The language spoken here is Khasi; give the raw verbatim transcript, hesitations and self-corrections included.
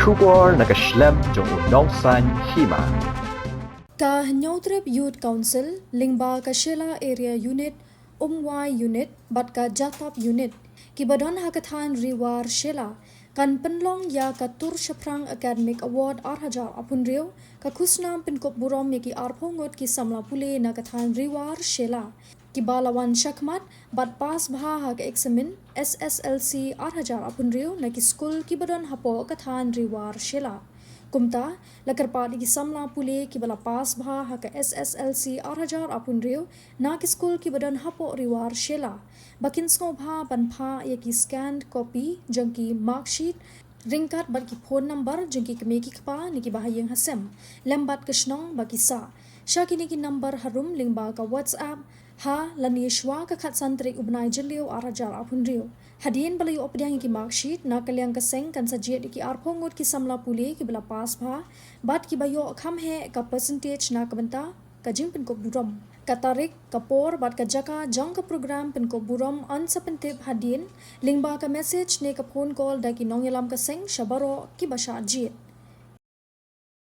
Khubor na ka shlem jong u nongsan hima. Ka Hynñiewtrep Youth Council lyngba ka Shella Area Unit, Umwai Unit bad ka Jatap Unit kiba don ha ka thaiñ Riwar Shella kan pynlong ïa ka Tur Shaphrang Academic Award ar hajar arphew hynriew, ka khusnam pynkup burom ïa ki arphew ngut ki samla pule na ka thaiñ Riwar Shella kiba la wan shakhmat bad pass bha ha ka eksamin S S L C ar hajar arphew hynriew na ki skul kiba don hapoh ka thaiñ Riwar Shella. Kumta, la kyrpad ïa ki samla pule kiba la pass bha ha ka S S L C ar hajar arphew hynriew na ki skul kiba don hapoh Riwar Shella ba kin sngewbha ban phah ïa ki scanned copy jong ki marksheet ryngkat bad ki phone number jong ki kmie ki kpa ne kiba ha ïing ha sem lem bad ka shnong ba ki sah sha kine ki number harum lyngba ka WhatsApp ha lane shuwa ka khatsan tarik u bnai Jylliew ar hajar arphew hynriew. Hadien ba la ïoh pdiang ïa ki marksheet, na ka liang ka seng kan sa jied ïa ki arphew ngut ki samla pule kiba la pass bha bad kiba ïoh kham heh ka percentage na ka bynta ka jingpynkup burom. Ka tarik, ka por bad ka jaka jong ka program pynkup burom yn sa pyntip hadien lyngba ka message ne ka phone call da ki nongïalam ka seng sha baroh kiba shah jied.